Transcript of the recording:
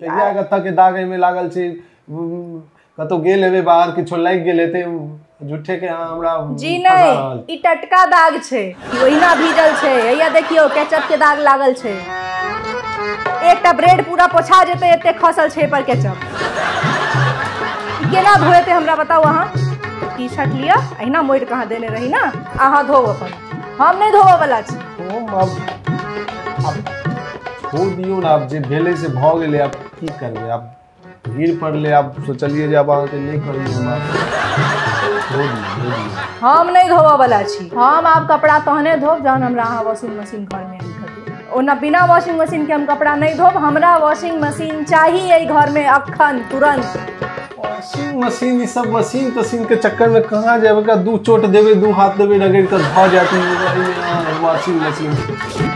कहिया कतऽ के दाग एहिमे लागल छै। कतौ गेल हेबै बाहर, किछो लागि गेल हेतै, झूठे के अहाँ हमरा जी नहि, ई टटका दाग छै, ओहिना भीजल छै। हैया देखियौ, केचप के दाग लागल छै। एकटा ब्रेड पूरा पोछा जेतै एते खसल छै पर केचप। केना धोएतै हमरा बताउ अहाँ? टी शर्ट लिअ, अहिना मोड़ि कऽ अहाँ देने रही ने, अहाँ धोउ अपन, हम नहि धोबऽ वाला छी। हम आब धो दियौ ने, आब जे भेलै से भऽ गेलै, आब की करबै? आब भीड़ पड़लै, आब सोचलियै जे आब अहाँके नहि कहियै हम, आब धो दियौ, धो दियौ। हम नहि धोबऽ वाला छी। हम आब कपड़ा तहने धोब जहन हमरा अहाँ वॉशिंग मशीन घरमे आनि कऽ देब। ओना बिना वॉशिंग मशीन के हम कपड़ा नहि धोब। हमरा वॉशिंग मशीन चाही एहि घरमे अखन तुरंत। वॉशिंग मशीन, ई सब मशीन तशीन के चक्कर में कहाँ जायब? एकरा दू चोट देबै, दू हाथ देबै, रगड़ि कऽ भऽ जायत। Washing machine.